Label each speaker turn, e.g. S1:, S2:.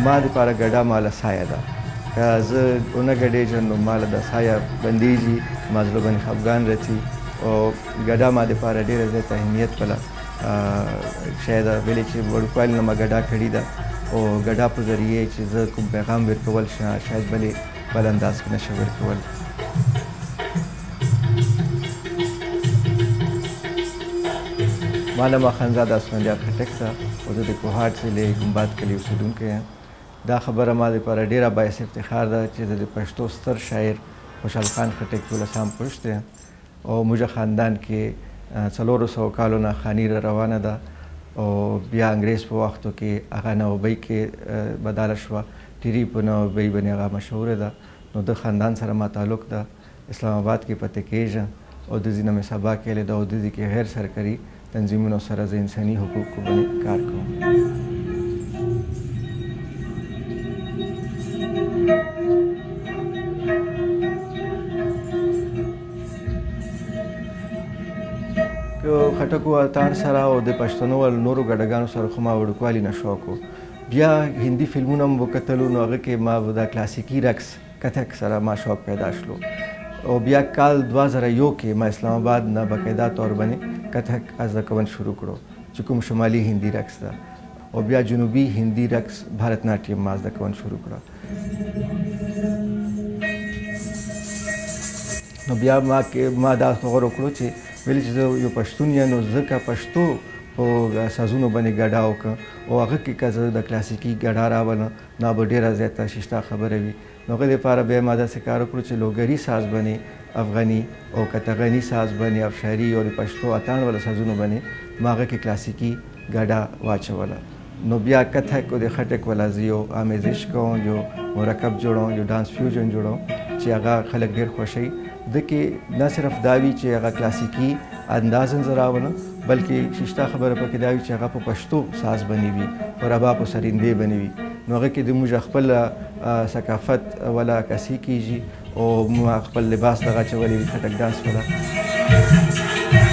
S1: ما دپاره ګډا ماله سایه ده، که زه ونه ګډېږم نو ماله د سایه بندېږي، ما زړه باندې خفګان راځي. او ګډا ما دپاره ډېره زیاته اهمیت والا شی ده، ویلې چې وړوکوالي نه ما ګډا کړې ده او ګډا په ذریعه چې زه کوم پیغام ورکول شاید بلې بل انداز کې نشم ورکول. ما نام خانزاده اسفندیار خټک ده او زه د کوهاټ ضلعې ګنباد کلي اوسېدونکی یم. دا خبره ما دپاره ډېره باعث افتخار ده چې زه د پښتو ستر شاعر خوشحال خان خټک یولسم پښت یم او موږ خاندان کې 400 کالو نه خاني را روانه ده او بیا انګریز په وختو کې هغه نوابۍ کې بدله شوه، ټیري په نوابۍ باندې هغه مشهوره ده. نو د خاندان سره ما تعلق ده، اسلام آباد کې پاتې کېږم او د ځینې مې سبا کېلې ده او د ځي کې غیر سرکاري تنظیمونو سره زه انساني حقوقو باندې کار کوم. خټکو اتار سره او د پښتنو او نورو ګډګانو سره خو ما وړوکوالي نه شوق و. بیا هندي فلمونه هم وکتلو نو هغه کې ما دا کلاسیکي رقص کتک سره ما شوق پیدا شلو. او بیا کال 2001 کې ما اسلام آباد نه باقاعده طور باندې کتک زده کول شروع کړو چې کوم شمالي هندي رقص ده، او بیا جنوبي هندي رقص بھارت ناټیم ما زده کول شروع کړه. نو بیا ما دا غور وکړو چې ویل چې زه یو پښتون یم نو ځکه پښتو په سازونو باندې ګډا وکړم او هغه کې که زه د کلاسیکي ګډا راولم نو به ډېره زیاته شیشته خبره وي. نو هغه دپاره بیا ما داسې کار وکړو چې لوګري ساز باندې افغاني او کتغني ساز باندې افشاري او د پښتو اتڼ والا سازونو باندې ما هغه کې کلاسیکي ګډا واچوله. نو بیا کتک او د خټک والا زه یو آمیزش کوم، یو مرکب جوړوم، یو ډانس فیوژن جوړوم چې هغه خلک ډېر خوښوي. ده کې نه صرف دا وي چې هغه کلاسیکي انداز هم زه راولم، بلکې شیشته خبره پکې دا وي چې هغه په پښتو ساز باندې وي، په رباب او سرندې باندې وي. نو هغه کې د موږ خپل ثقافت ولا عکاسي کېږي او موږ خپل لباس دغه اچولی وي خټک ډانس والا.